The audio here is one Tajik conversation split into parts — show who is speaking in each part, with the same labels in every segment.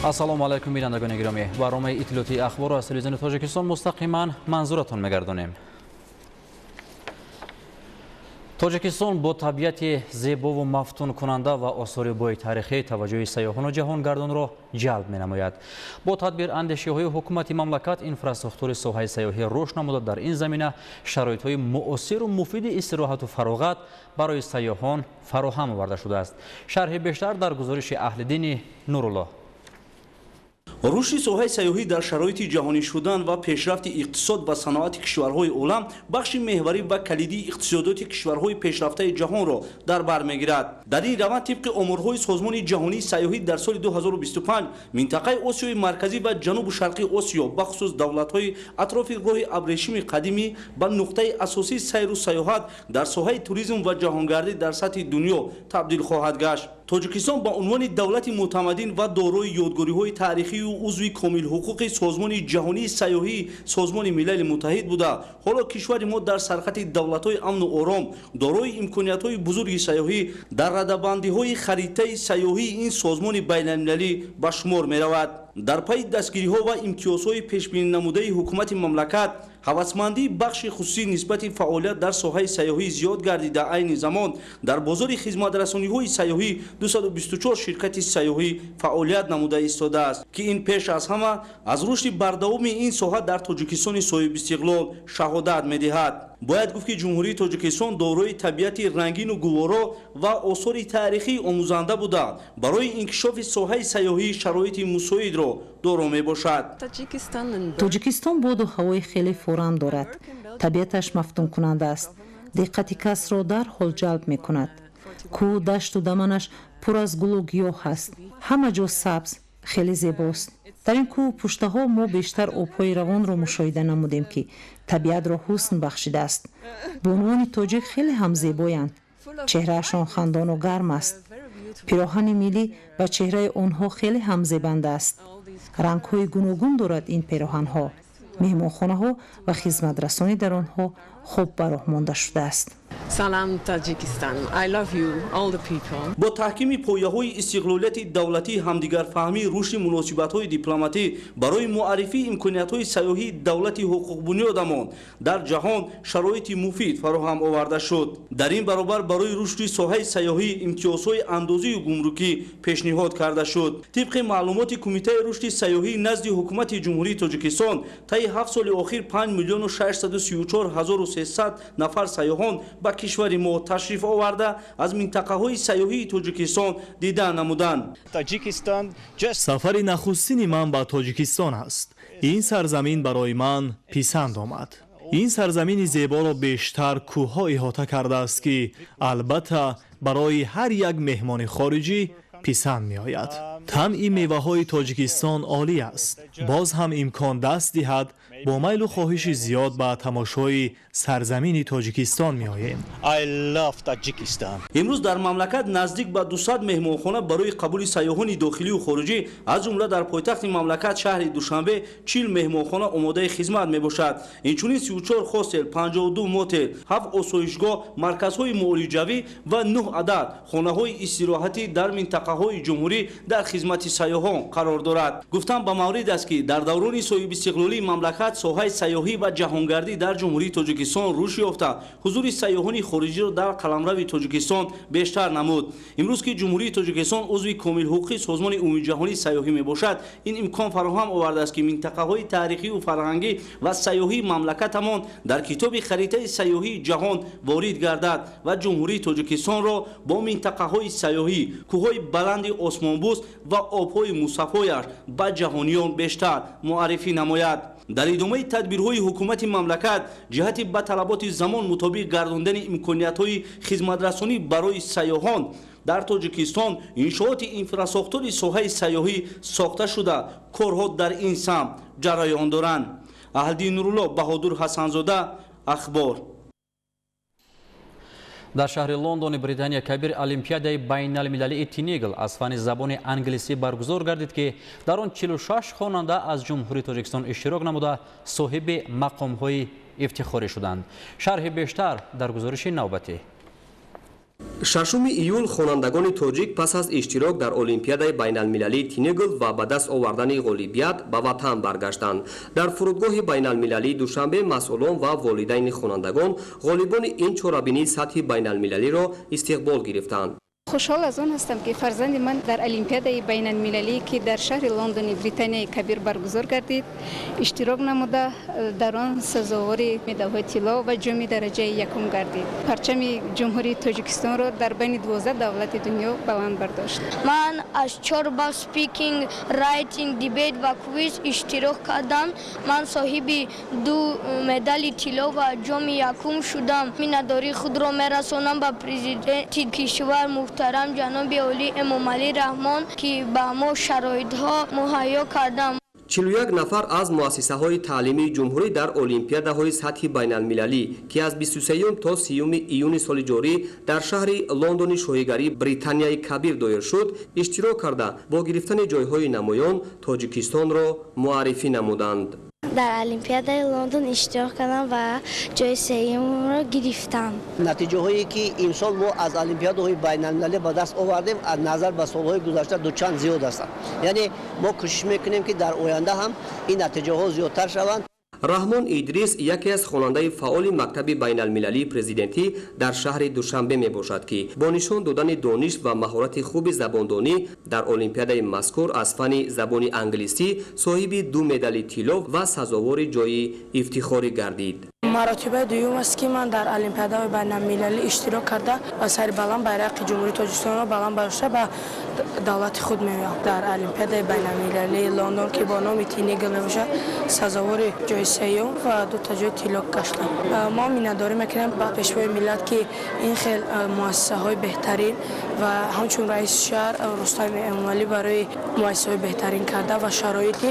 Speaker 1: Ассалому алайкум, бинандагони гиромӣ. Барномаи иттилоотии Ахборро аз Телевизиони Тоҷикистон мустақиман манзуратон мегардонем. Тоҷикистон бо табиати зебову мафтункунанда ва осори бои таърихӣ таваҷҷӯҳи сайёҳону ҷаҳонгардонро ҷалб менамояд. Бо тадбир андешиҳои ҳукумати мамлакат, инфраструктури соҳаи сайёҳӣ рушд намуда, дар ин замина шароитҳои муосиру муфиди истироҳату фароғат барои сайёҳон фароҳам оварда шудааст. Шарҳи бештар дар гузориши Аҳлиддини Нуруллоҳ.
Speaker 2: Рушди соҳаи сайёҳӣ дар шароити ҷаҳонӣ шудан ва пешрафти иқтисод ва саноати кишварҳои олам бахши меҳварӣ ва калидии иқтисодиёти кишварҳои пешрафтаи ҷаҳонро дар бар мегирад. Дар ин раванд, тибқи оморҳои Созмони ҷаҳонии сайёҳӣ, дар соли 2025 минтақаи Осиёи Марказӣ ва Ҷанубу Шарқи Осиё, бахусус давлатҳои атрофи роҳи абрешими қадимӣ, ба нуқтаи асосии сайру сайёҳат дар соҳаи туризм ва ҷаҳонгардӣ дар сатҳи дунё табдил хоҳад гашт. Тоҷикистон ба унвони давлати мутамаддин ва дорои ёдгориҳои таърихию узви комилҳуқуқи Созмони ҷаҳонии сайёҳии Созмони Милали Муттаҳид буда, ҳоло кишвари мо дар сархати давлатҳои амну ором, дорои имкониятҳои бузурги сайёҳӣ дар радабандиҳои харитаи сайёҳии ин созмони байналмилалӣ ба шумор меравад. Дар пайи дастгириҳо ва имтиёзҳои пешбининамудаи ҳукумати мамлакат, ҳавасмандии бахши хусусӣ нисбати фаъолият дар соҳаи сайёҳӣ зиёд гардида, айни замон дар бозори хизматрасониҳои сайёҳӣ 224 ширкати сайёҳӣ фаъолият намуда истодааст, ки ин пеш аз ҳама аз рушди бардавоми ин соҳа дар Тоҷикистони соҳибистиқлол шаҳодат медиҳад. Бояд гуфт, ки Ҷумҳурии Тоҷикистон дорои табиати рангину гуворо ва осори таърихии омӯзанда буда, барои инкишофи соҳаи сайёҳӣ шароити мусоидро доро мебошад.
Speaker 3: Тоҷикистон боду ҳавои хеле форам дорад, табиаташ мафтункунанда аст, диққати касро дарҳол ҷалб мекунад. Кӯҳу дашту даманаш пур аз гулу гиёҳ аст, ҳама ҷо сабз, хеле зебост. Дар ин кӯҳу пуштаҳо мо бештар обҳои равонро мушоҳида намудем, ки табиатро ҳусн бахшидааст. Бонувони тоҷик хеле ҳам зебоянд, чеҳраашон хандону гарм аст. Пироҳани миллӣ ба чеҳраи онҳо хеле ҳам зебанда аст, рангҳои гуногун дорад ин пироҳанҳо. Меҳмонхонаҳо ва хизматрасонӣ дар онҳо хуб ба роҳ монда шудааст.
Speaker 4: Салам, Таджикистан. I love you, all the people.
Speaker 2: Бо таҳкими пояҳои истиқлолияти давлатӣ, ҳамдигарфаҳмӣ, рушди муносибатҳои дипломатӣ барои муаррифии имкониятҳои сайёҳии давлати ҳуқуқбунёдамон дар ҷаҳон шароити муфид фароҳам оварда шуд. Дар ин баробар барои рушди соҳаи сайёҳӣ имтиёзҳои андозию гумрукӣ пешниҳод карда шуд. Тибқи маълумоти Кумитаи рушди сайёҳӣ назди Ҳукумати Ҷумҳурии Тоҷикистон, таи 7 соли охир 5 634 300 нафар сайёҳон ба кишвари мо ташриф оварда, аз минтақаҳои сайёҳии Тоҷикистон дида намуданд.
Speaker 5: Сафари нахустини ман ба Тоҷикистон аст. Ин сарзамин барои ман писанд омад. Ин сарзамини зеборо бештар кӯҳҳо иҳота кардааст, ки албатта барои ҳар як меҳмони хориҷӣ писанд меояд. Таъми меваҳои Тоҷикистон олӣ аст. Боз ҳам имкон даст диҳад, бо майлу хоҳиши зиёд ба тамошои сарзамини Тоҷикистон меоем.
Speaker 2: Имрӯз дар мамлакат наздик ба 200 меҳмонхона барои қабули сайёҳони дохилию хориҷӣ, аз ҷумла дар пойтахти мамлакат, шаҳри Душанбе, 40 меҳмонхона омодаи хизмат мебошад. Инчунин 34 хостел, 52 мотел, ҳафт осоишгоҳ, марказҳои муолиҷавӣ ва нӯҳ адад хонаҳои истироҳатӣ дар минтақаҳои ҷумҳурӣ дар хизмати сайёҳон қарор дорад. Гуфтан ба маврид аст, ки дар даврони соҳибистиқлолии мамлакат соҳаи сайёҳӣ ва ҷаҳонгардӣ дар Ҷумҳурии Тоҷикистон рушд ёфта, ҳузури сайёҳони хориҷиро дар қаламрави Тоҷикистон бештар намуд. Имрӯз ки Ҷумҳурии Тоҷикистон узви комилҳуқуқи Созмони умумиҷаҳонии сайёҳӣ мебошад, ин имкон фароҳам овардааст, ки минтақаҳои таърихию фарҳангӣ ва сайёҳии мамлакатамон дар китоби харитаи сайёҳии ҷаҳон ворид гардад ва Ҷумҳурии Тоҷикистонро бо минтақаҳои сайёҳӣ, кӯҳҳои баланди осмонбӯс ва обҳои мусаффояш ба ҷаҳониён бештар муаррифӣ намояд. Дар идомаи тадбирҳои ҳукумати мамлакат ҷиҳати ба талаботи замон мутобиқ гардондани имкониятҳои хизматрасонӣ барои сайёҳон дар Тоҷикистон, иншооти инфрасохтори соҳаи сайёҳӣ сохта шуда, корҳо дар ин самт ҷараён доранд. Аҳлиддин Нурулло, Баҳодур Ҳасанзода, Ахбор.
Speaker 1: Дар шаҳри Лондони Британия Кабир олимпиадаи байналмилалии Тинигл аз фанни забони англисӣ баргузор гардид, ки дар он 46 хонанда аз Ҷумҳурии Тоҷикистон иштирок намуда, соҳиби мақомҳои ифтихорӣ шуданд. Шарҳи бештар дар гузориши навбатӣ.
Speaker 6: 6 июл хонандагони тоҷик пас аз иштирок дар Олимпиадаи байналмилалии Тинигл ва ба даст овардани ғолибият ба ватан баргаштанд. Дар фурудгоҳи байналмилалии Душанбе масъулон ва волидайни хонандагон ғолибони ин чорабинии сатҳи байналмилалиро истиқбол гирифтанд.
Speaker 7: Хушҳол аз он ҳастам, ки фарзанди ман дар Олимпиадаи байналмилалӣ, ки дар шаҳри Лондони Британияи Кабир баргузор гардид, иштирок намуда, дар он сазовори медалҳои тилло ва ҷоми дараҷаи якум гардид. Парчами Ҷумҳурии Тоҷикистонро дар байни 12 давлати дунё баланд бардошт.
Speaker 8: Ман аз чор бал speaking, writing, debate ва quiz иштирок кардам. Ман соҳиби ду медали тилло ва ҷоми якум шудам. Миннатдории худро мерасонам ба президенти кишвар муҳтарам ҷаноби олӣ Эмомалӣ Раҳмон, ки ба мо шароитҳо муҳайё карданд.
Speaker 6: 41 нафар аз муассисаҳои таълимии ҷумҳурӣ дар олимпиадаҳои сатҳи байналмилалӣ, ки аз 23 то 30 июни соли ҷорӣ дар шаҳри Лондони шоҳигарии Британияи Кабир доир шуд, иштирок карда, бо гирифтани ҷойҳои намоён Тоҷикистонро муаррифӣ намуданд.
Speaker 8: Дар Олимпиадаи Лондон иштирок кардам ва ҷои сеюмро гирифтам.
Speaker 9: Натиҷаҳое, ки имсол мо аз олимпиадаҳои байналмилалӣ ба даст овардем, аз назар ба солҳои гузашта дучанд зиёд ҳастанд. Яъне мо кӯшиш мекунем, ки дар оянда ҳам ин натиҷаҳо зиёдтар шаванд.
Speaker 6: Раҳмон Идрис яке аз хонандаи фаъоли мактаби байналмилалии президентӣ дар шаҳри Душанбе мебошад, ки бо нишон додани дониш ва маҳорати хуби забондонӣ дар олимпиадаи мазкур аз фанни забони англисӣ соҳиби ду медали тилло ва сазовори ҷои ифтихорӣ гардид.
Speaker 10: Маротибаи дуюм аст, ки ман дар олимпиадаҳои байналмилалӣ иштирок карда ва сари баланд байрақи Ҷумҳурии Тоҷикистонро баланд бардошта ба давлати худ меоям. Дар Олимпиадаи байналмилалии Лондон, ки бо номи Тинигл мебошад, сазовори ҷои сеюм ва дута ҷои тилло гаштам. Мо миннатдорӣ мекунем ба пешвои миллат, ки ин хел муассисаҳои беҳтарин ва ҳамчун раиси шаҳр Рустами Эмомалӣ барои муассисаҳои беҳтарин карда ва шароити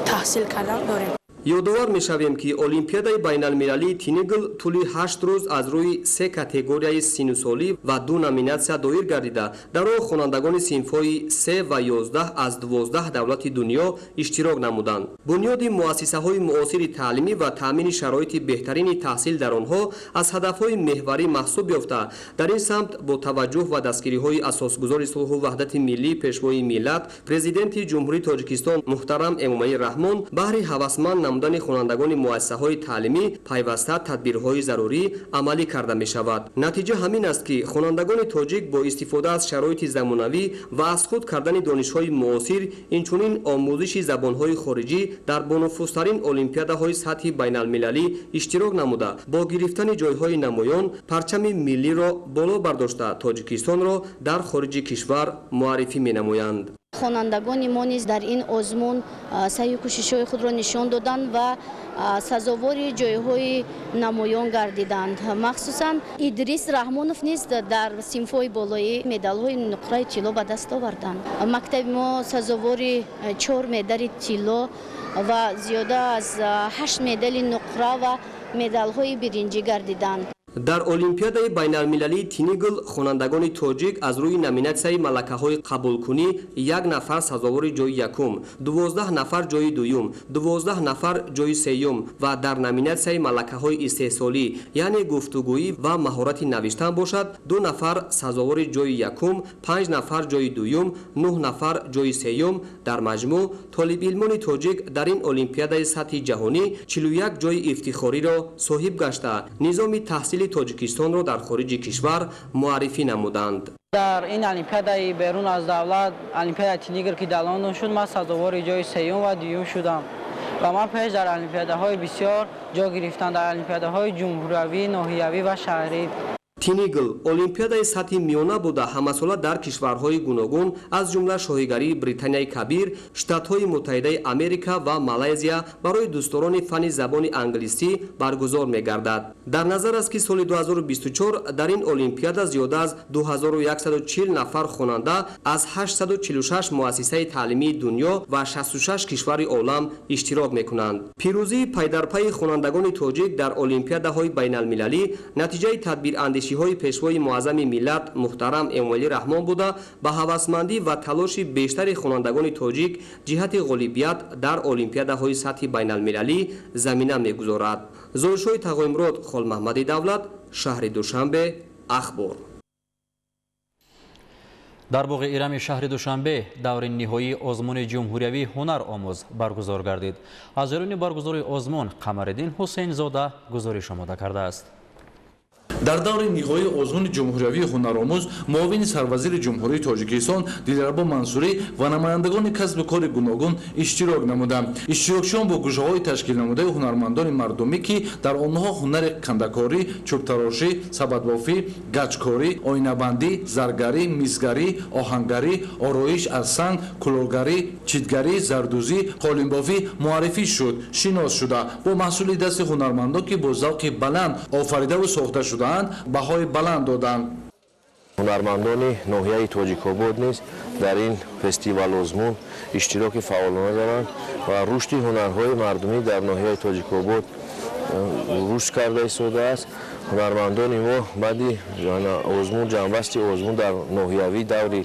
Speaker 10: таҳсил кардан дорем.
Speaker 6: Ёдовар мешавем, ки Олимпиадаи байналмилалии Тинигл тӯли 8 рӯз аз рӯи се категорияи синнусолӣ ва ду номинатсия доир гардида, дар он хонандагони синфҳои 3 ва 11 аз 12 давлати дунё иштирок намуданд. Бунёди муассисаҳои муосири таълимӣ ва таъмини шароити беҳтарини таҳсил дар онҳо аз ҳадафҳои меҳварӣ маҳсуб ёфта, дар ин самт бо таваҷҷӯҳ ва дастгириҳои асосгузори сулҳу ваҳдати миллӣ, пешвои миллат, президенти Ҷумҳурии Тоҷикистон муҳтарам Эмомалӣ Раҳмон баҳри ҳавасманд намудани хонандагони муассисаҳои таълимӣ пайваста тадбирҳои зарурӣ амалӣ карда мешавад. Натиҷа ҳамин аст, ки хонандагони тоҷик бо истифода аз шароити замонавӣ ва аз худ кардани донишҳои муосир, инчунин омӯзиши забонҳои хориҷӣ дар бонуфузтарин олимпиадаҳои сатҳи байналмилалӣ иштирок намуда, бо гирифтани ҷойҳои намоён парчами миллиро боло бардошта, Тоҷикистонро дар хориҷи кишвар муаррифӣ менамоянд.
Speaker 11: Хонандагони мо низ дар ин озмун саъю кӯшишҳои худро нишон доданд ва сазовори ҷойҳои намоён гардиданд. Махсусан Идрис Раҳмонов низ дар синфҳои болоӣ медалҳои нуқраи тилло ба даст оварданд. Мактаби мо сазовори 4 медали тилло ва зиёда аз 8 медали нуқра ва медалҳои биринҷӣ гардиданд.
Speaker 6: Дар Олимпиадаи байналмилалии Тинигл хонандагони тоҷик аз рӯи номинатсияи малакаҳои қабулкунӣ як нафар сазовори ҷои якум, 12 нафар ҷои дуюм, 12 нафар ҷои сеюм ва дар номинатсияи малакаҳои истеҳсолӣ, яъне гуфтугӯӣ ва маҳорати навиштан бошад, ду нафар сазовори ҷои якум, 5 нафар ҷои дуюм, 9 нафар ҷои сеюм. Дар маҷмӯъ толибилмони тоҷик дар ин олимпиадаи сатҳи ҷаҳонӣ 41 ҷои ифтихориро соҳиб гашта, низоми таҳсили Тоҷикистонро дар хориҷи кишвар муаррифӣ намуданд.
Speaker 12: Дар ин олимпиадаи берун аз давлат, олимпиадаи Тинигр, ки дар Лондон шуд, ман сазовори ҷои сеюм ва дуюм шудам ва ман пеш дар олимпиадаҳои бисёр ҷо гирифтам, дар олимпиадаҳои ҷумҳуриявӣ, ноҳиявӣ ва шаҳрӣ.
Speaker 6: Тинигл олимпиадаи сатҳи миёна буда, ҳамасола дар кишварҳои гуногун, аз ҷумла шоҳигарии Британияи Кабир, Штатҳои Муттаҳидаи Америка ва Малайзия барои дӯстдорони фанни забони англисӣ баргузор мегардад. Дар назар аст, ки соли 2024 дар ин олимпиада зиёда аз 2140 нафар хонанда аз 846 муассисаи таълимии дунё ва 66 кишвари олам иштирок мекунанд. Пирӯзии пайдарпайи хонандагони тоҷик дар олимпиадаҳои байналмилалӣ натиҷаи тадбирандешиҳои пешвои муаззами миллат муҳтарам Эмомалӣ Раҳмон буда, ба ҳавасмандӣ ва талоши бештари хонандагони тоҷик ҷиҳати ғолибият дар олимпиадаҳои сатҳи байналмилалӣ замина мегузорад. Зоиршоҳи Тағоимурод, Холмаҳмади Давлат, шаҳри Душанбе, Ахбор.
Speaker 1: Дар боғи Ирами шаҳри Душанбе даври ниҳоии озмуни ҷумҳуриявии ҳунар омӯз баргузор гардид. Аз ҷараёни баргузории озмун Қамариддин Ҳусейнзода гузориш омода кардааст.
Speaker 13: Дар даври ниҳоии озмуни ҷумҳуриявии ҳунаромӯз муовини сарвазири Ҷумҳурии Тоҷикистон Дилрабо Мансурӣ ва намояндагони касбу кори гуногун иштирок намуданд. Иштирокчиён бо гӯшаҳои ташкилнамудаи ҳунармандони мардумӣ, ки дар онҳо ҳунари кандакорӣ, чӯбтарошӣ, сабадбофӣ, гачкорӣ, оинабандӣ, заргарӣ, мисгарӣ, оҳангарӣ, ороиш аз санг, кулолгарӣ, читгарӣ, зардӯзӣ, қолинбофӣ муаррифӣ шуд, шинос шуда, бо маҳсули дасти ҳунармандон, ки бо завқи баланд офаридаву сохта шудаанд, баҳои баланд доданд.
Speaker 14: Ҳунармандони ноҳияи Тоҷикобод низ дар ин фестивал озмун иштироки фаъолона доранд ва рушди ҳунарҳои мардумӣ дар ноҳияи Тоҷикобод рушд карда истодааст. Ҳунармандони мо баъди озмун, ҷамъбасти озмун дар ноҳиявӣ, даври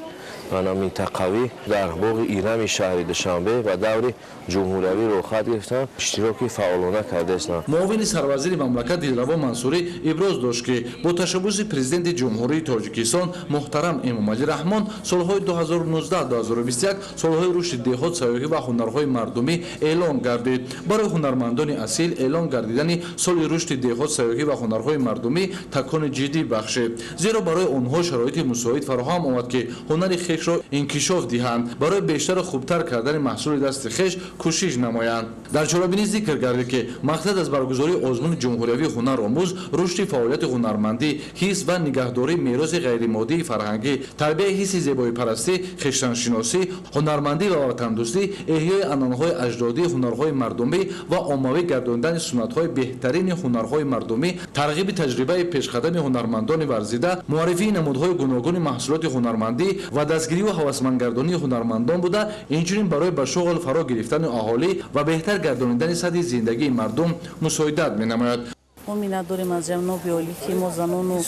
Speaker 14: минтақавӣ дар боғи Ирами шаҳри Душанбе ва даври ҷумҳуриявӣ роҳхат гирифтанд, иштироки фаъолона кардаистанд.
Speaker 13: Муовини сарвазири мамлакат Дилрабо Мансурӣ иброз дошт, ки бо ташаббуси Президенти Ҷумҳурии Тоҷикистон муҳтарам Эмомалӣ Раҳмон солҳои 2019-2021 солҳои рушди деҳот, сайёҳӣ ва ҳунарҳои мардумӣ эълон гардид. Барои ҳунармандони асил эълон гардидани соли рушди деҳот, сайёҳӣ ва ҳунарҳои мардумӣ такони ҷиддӣ бахшид, зеро барои онҳо шароити мусоид фароҳам омад, ки ҳунари хешро инкишоф диҳанд, барои бештару хубтар кардани маҳсули дасти хеш кӯшиш намоянд. Дар чорабинӣ зикр гардид, ки мақсад аз баргузории озмуни ҷумҳуриявии ҳунаромӯз рушди фаъолияти ҳунармандӣ, ҳисс ва нигаҳдории мероси ғайримоддии фарҳангӣ, тарбияи ҳисси зебоипарастӣ, хештаншиносӣ, ҳунармандӣ ва ватандӯстӣ, эҳёи анъанаҳои аҷдодии ҳунарҳои мардумӣ ва оммавӣ гардондани суннатҳои беҳтарини ҳунарҳои мардумӣ, тарғиби таҷрибаи пешқадами ҳунармандони варзида, муаррифии намудҳои гуногуни маҳсулоти ҳунармандӣ ва дастгирию ҳавасмандгардонии ҳунармандон буда, инчунин барои ба шуғл фаро гирифтани аҳолӣ ва беҳтар гардонидани сатҳи зиндагии мардум мусоидат менамояд.
Speaker 15: Мо миннатдорем аз ҷаноби олӣ, ки мо занону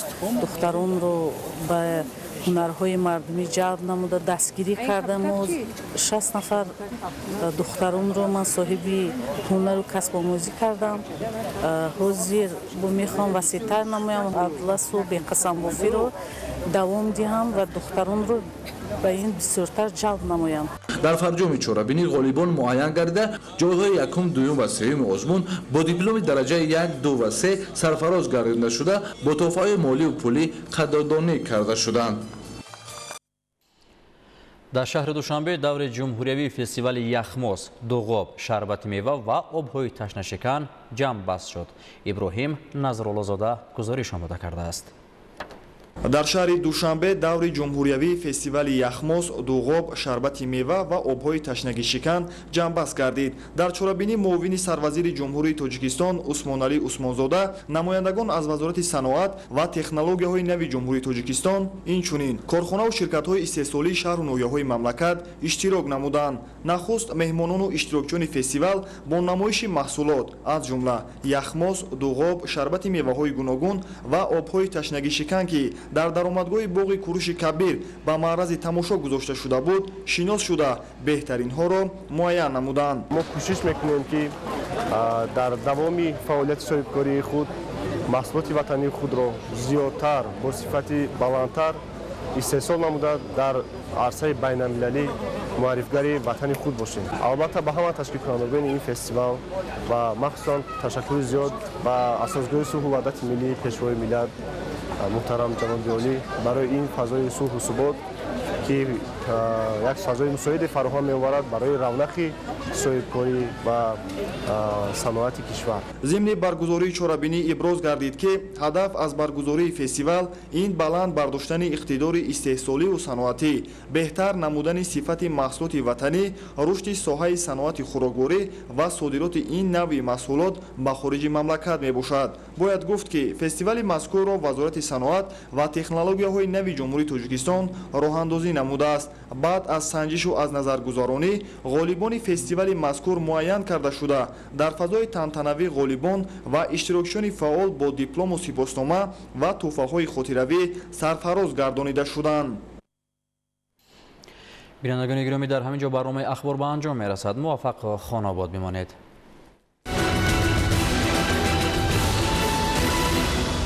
Speaker 15: духтаронро ба ҳунарҳои мардумӣ ҷалб намуда, дастгирӣ карда. Мо 60 нафар духтаронро ман соҳиби ҳунару касбомӯзӣ кардам. Ҳозир бо мехоҳам васеътар намоям, атласу беқасамбофиро давом диҳам ва духтаронро ба ин бисёртар ҷалб намоям.
Speaker 13: Дар фарҷоми чорабинӣ ғолибон муайян гардида, ҷойҳои якум, дуюм ва сеюми озмун бо дипломи дараҷаи 1, 2 ва 3 сарфароз гардида шуда, бо туҳфаҳои молию пулӣ қадрдонӣ карда шуданд.
Speaker 1: Дар шаҳри Душанбе даври ҷумҳуриявии фестивали яхмоз, дуғоб, шарбати мева ва обҳои ташнашикан ҷамъбаст шуд. Иброҳим Назруллозода гузориш омода кардааст.
Speaker 16: Дар шаҳри Душанбе даври ҷумҳуриявии фестивали яхмоз, дуғоб, шарбати мева ва обҳои ташнагишикан ҷамъбаст гардид. Дар чорабинӣ муовини сарвазири Ҷумҳурии Тоҷикистон Усмоналӣ Усмонзода, намояндагон аз Вазорати саноат ва технологияҳои нави Ҷумҳурии Тоҷикистон, инчунин корхонаву ширкатҳои истеҳсолии шаҳру ноҳияҳои мамлакат иштирок намуданд. Нахуст меҳмонону иштирокчиёни фестивал бо намоиши маҳсулот, аз ҷумла яхмоз, дуғоб, шарбати меваҳои гуногун ва обҳои ташнагишикан, ки дар даромадгоҳи боғи Куруши Кабир ба маърази тамошо гузошта шуда буд, шинос шуда, беҳтаринҳоро муайян намуданд.
Speaker 17: Мо кӯшиш мекунем, ки дар давоми фаъолияти соҳибкории худ маҳсулоти ватании худро зиёдтар, бо сифати баландтар истеҳсол намуда, дар арсаи байналмилалӣ муаррифгари ватани худ бошем. Албатта, ба ҳама ташкилкунандагони ин фестивал ва махсусан ташаккури зиёд ба асосгузори сулҳу ваҳдати миллӣ, Пешвои миллат муҳтарам ҷаноби олӣ барои ин фазои сулҳу субот, ки як фазои мусоиде фароҳам меоварад барои равнақи соҳибкорӣ ва саноати кишвар.
Speaker 16: Зимни баргузории чорабинӣ иброз гардид, ки ҳадаф аз баргузории фестивал ин баланд бардоштани иқтидори истеҳсоливу саноатӣ, беҳтар намудани сифати маҳсулоти ватанӣ, рушди соҳаи саноати хӯрокворӣ ва содироти ин навъи маҳсулот ба хориҷи мамлакат мебошад. Бояд гуфт, ки фестивали мазкурро Вазорати саноат ва технологияҳои нави Ҷумҳурии Тоҷикистон роҳандозӣ намудааст. Баъд аз санҷишу аз назаргузаронӣ ғолибони фестивали мазкур муайян карда шуда, дар фазои тантанавӣ ғолибон ва иштирокчиёни фаъол бо диплому сипоснома ва тӯҳфаҳои хотиравӣ сарфароз гардонида шуданд.
Speaker 1: Бинандагони гиромӣ, дар ҳамин ҷо барномаи Ахбор ба анҷом мерасад. Муваффақ, хонобод бимонед.